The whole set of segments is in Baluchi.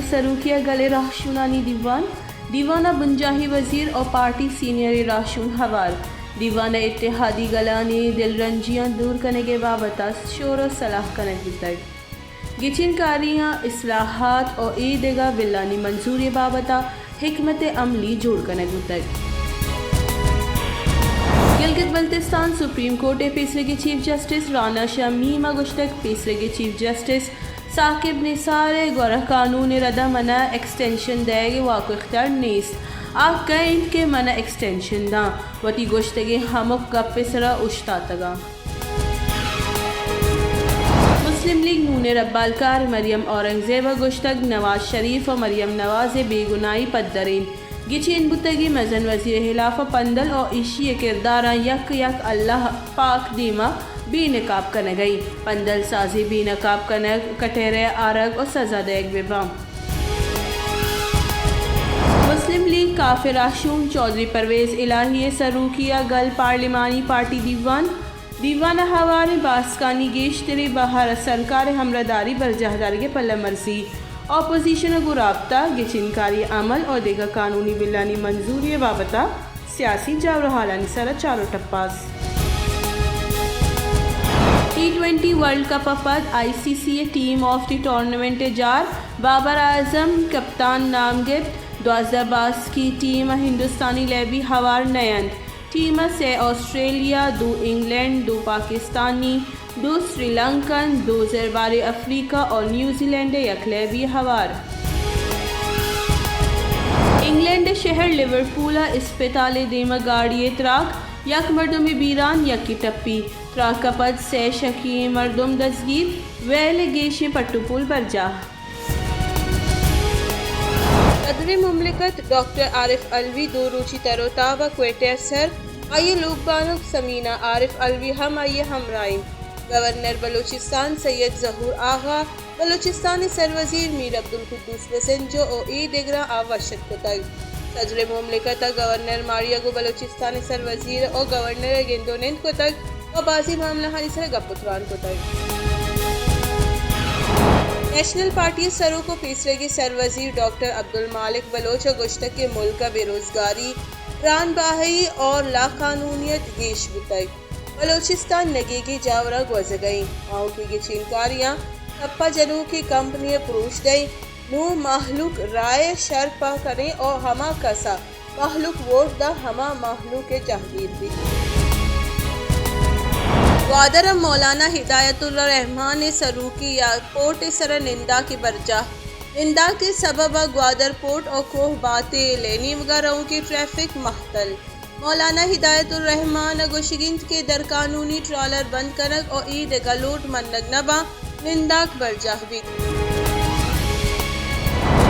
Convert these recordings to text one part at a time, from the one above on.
سروکی ءَ گل ءِ راہشونانی دیوان، دیوان ءَ بنجاہی وزیر ءُ پارٹی سینئر راہشون ہوار، دیوان ءَ اتحادی گلانی دلرنجیاں دور کنگ ءِ بابت ءَ شور ءُ سلاہ کنگ بوتگ۔ گچین کاریاں، اصلاحات ءُ اے دگہ بلانی منظوری ءِ بابت ءَ حکمت عملی جوڑ کنگ بوتگ۔ گلگت بلتستان سپریم کورٹ ءِ پیسرگیں چیف جسٹس رانا شمیم ءَ گوشتگ، پیسرگیں چیف جسٹس ثاقب نثار ءِ گورا قانون ءِ رد ءَ من ءَ ایکسٹینشن دئیگ ءِ واک ءُ اختیار نیست۔ آ کئے انت کہ من ءَ ایکسٹینشن داں؟ وتی گوشتگیں ہمک گپ ءِ سرا اوشتاتگاں۔ مسلم لیگ نون ءِ ربالکار مریم اورنگزیب ءَ گوشتگ، نواز شریف ءُ مریم نواز ءِ بے گناہی پدر انت۔ گچین بوتگیں مزن وزیر ءِ ہلاف ءَ پندل ءُ ایشی ءِ کرداراں یک یک اللہ پاک ءِ دیما بے نقاب کنگ ءَ انت۔ پندل سازی، بے نقاب کنگ، کٹہرہ ءَ آرگ ءُ سزا دئیگ بہ باں۔ مسلم لیگ کاف ءِ راہشون چوہدری پرویز الہی ءِ سروکی ءَ گل پارلیمانی پارٹی دیوان، دیوان ءَ ہواریں باسکانی گیشتریں بہر ءَ سرکار ءِ ہمراہداری برجاہ دارگ ءِ پلہ مرزی، اپوزیشن ءَ گوں رابطہ، گچین کاری عمل ءُ دگہ قانونی بلانی منظوری ءِ بابت ءَ سیاسی جاور ءُ حالانی سرا چار ءُ ٹپاس۔ ٹی ٹوئنٹی ورلڈ کپ ءَ پد آئی سی سی ءِ ٹیم آف دی ٹورنامنٹ ءِ جار بابر اعظم کپتان نام گپت۔ دوازدہ باسکی ٹیم ءَ ہندوستانی لیبی ہوار نہ انت۔ ٹیم ءَ سئے آسٹریلیا، دو انگلینڈ، دو پاکستانی، دو سری لنکن، دو زرباریں افریقہ ءُ نیوزی لینڈ ءِ یک لیبی ہوار۔ انگلینڈ ءِ شہر لیورپول ءَ اسپتال ءِ دیم ءَ گاڑی ءِ تراک، یک مردمے بیران، یکے ٹپی۔ تراک ءَ پد سئے شکی ئیں مردم دزگیر، ویل ءِ گیشیں پٹ ءُ پول برجاہ۔ صدر مملکت ڈاکٹر عارف علوی دو روچی تر ءُ تاب ءَ کوئٹہ ءَ سر، آئی ءِ لوگبانک ثمینہ عارف علوی ہم آئی ءِ ہمراہ انت۔ گورنر بلوچستان سید ظہور آغا، بلوچستان ءِ سروزیر میر عبدالقدوس بزنجو ءُ اے دگراں آ وش اتک کتگ۔ صدر مملکت ءَ گورنر ماڑی ءَ گوں بلوچستان ءِ سروزیر ءُ گورنر ءَ گند ءُ نند کتگ ءُ بازیں معاملہانی سرا گپ ءُ تران کتگ۔ نیشنل پارٹی ءِ سروک ءُ پیسریگیں سروزیر ڈاکٹر عبدالمالک بلوچ ءَ گوشتگ کہ ملک ءَ بے روزگاری، ران باہی اور لاقانونیت گیش بوتگ۔ بلوچستان نگیگیں جاوراں گوزگ ءَ انت۔ آؤکیں گچین کاریاں ٹپہ جنوکیں کمپنی ءَ پروش دئیں۔ نوں مہلوک رائے ءَ شر پہ کنیں ءُ ہما کس ءَ مہلوک ووٹ داں، ہما مہلوک ءِ جہگیر بیت۔ گوادر ءَ مولانا ہدایت الرحمان ءِ سروکی ءَ ایئرپورٹ ءِ سرا ننداکے برجاہ۔ ننداک ءِ سبب ءَ گوادر پورٹ ءُ کوہ باتیل ءِ نیمگ ءَ روکیں ٹریفک مہتل۔ مولانا ہدایت الرحمان ءِ گوشگ انت کہ درقانونی ٹرالر بند کنگ ءُ اے دگہ لوٹ منگ نہ باں، ننداک برجاہ بیت۔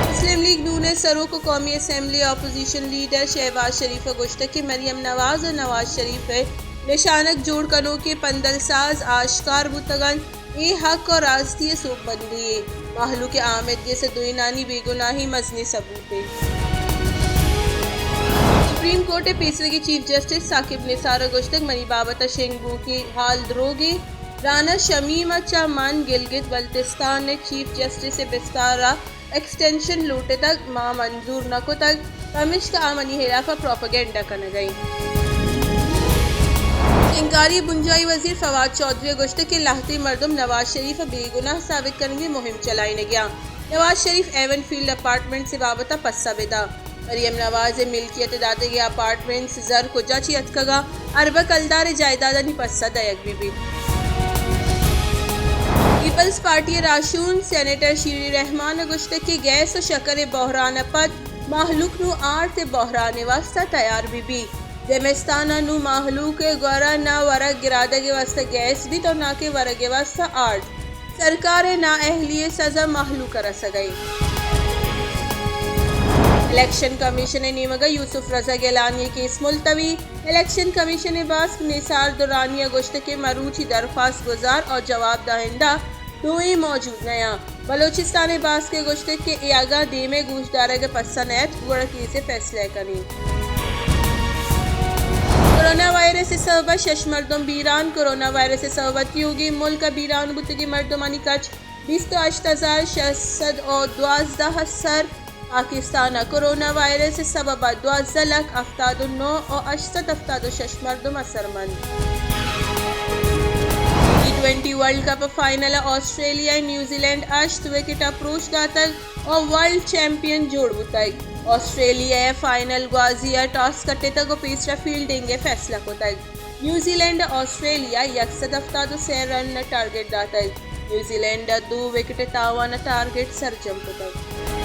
مسلم لیگ نون ءِ سروک ءُ قومی اسمبلی ءِ اپوزیشن لیڈر شہباز شریف ءَ گوشتگ کہ مریم نواز ءُ نواز شریف ءِ نشانگ جوڑ کنوکیں پندل ساز آشکار بوتگ انت۔ اے حق ءُ راستی ءِ سوبمندی یے۔ مہلوک ءِ آمید گس ءِ دوئینانی بے گناہی مزنیں ثبوتے۔ سپریم کورٹ ءِ پیسریگیں چیف جسٹس ثاقب نثار ءَ گوشتگ، منی بابت ءَ شنگ بوکیں ہال دروگے۔ رانا شمیم ءَ چہ من گلگت بلتستان ءِ چیف جسٹس ءِ بستار ءَ ایکسٹینشن لوٹتگ، ما منظور نہ کتگ، پمیشکا آ منی ہلاف ءَ پروپیگنڈا کنگ ءَ انت۔ شنگکاری ءِ بنجاہی وزیر فواد چوہدری ءَ گوشتگ کہ لہتیں مردم نواز شریف ءَ بے گناہ ثابت کنگ ءِ مہم چلائینگ ءَ انت۔ نواز شریف ہیون فیلڈ اپارٹمنٹس ءِ بابت ءَ پسہ بہ دنت۔ مریم نواز ءِ ملکیت ءَ داتگیں اپارٹمنٹس ءِ زر کجا چہ اتکگ ءُ اربہ کلدار ءِ جائیدادانی پسہ دئیگ بہ بیت۔ پیپلز پارٹی ءِ راہشون سینیٹر شیری رحمان ءَ گوشتگ کہ گیس ءُ شکر ءِ بحران ءَ پد مہلوک نوں آرت ءِ بحران ءِ واستہ تیار بہ بیت۔ زمستان ءَ نوں مہلوک ءِ گورا نہ ورگ گرادگ ءِ واستہ گیس بیت ءُ نہ کہ ورگ ءِ واستہ آرت۔ سرکار ءِ نااہلی ءِ سزا مہلوک ءَ رسگ ءَ انت۔ الیکشن کمیشن ءِ نیمگ ءَ یوسف رضا گیلانی ءِ کیس ملتوی۔ الیکشن کمیشن ءِ باسک نثار درانی ءَ گوشتگ کہ مروچی درخواست گزار ءُ جواب دہندہ دوئیں موجود نہ انت۔ بلوچستان ءِ باسک ءَ گوشتگ کہ اے اگاں دیم ءِ گوشدارگ ءِ پسہ نہ اتک، گڑا کیس ءِ فیصلہ ءَ کنیں۔ کرونا وائرس ءِ سبب ءَ شش مردم بیران۔ کرونا وائرس ءِ سبب ءَ تیوگیں ملک ءَ بیران بوتگیں مردمانی کچ بیست ءُ ہشت ہزار شش سد ءُ دوازدہ ءَ سر۔ پاکستان ءَ کرونا وائرس ءِ سبب ءَ دوازدہ لکھ ہفتاد ءُ نو ءُ ہشت سد ہفتاد ءُ شش مردم اثرمند۔ ٹی ٹوئنٹی ورلڈ کپ ءِ فائنل ءَ آسٹریلیا ءَ نیوزی لینڈ ءَ ہشت وکٹ ءَ پروش داتگ ءُ ورلڈ چیمپئن جوڑ بوتگ۔ آسٹریلیا ءَ فائنل گوازی ءَ ٹاس کٹتگ ءُ پیسرا فیلڈنگ ءِ فیصلہ کتگ۔ نیوزی لینڈ ءَ آسٹریلیا ءَ یک سد ہفتاد ءُ سے رن ءِ ٹارگٹ داتگ۔ نیوزی لینڈ ءَ دو وکٹ ءِ تاوان ءَ ٹارگٹ سرجم کتگ۔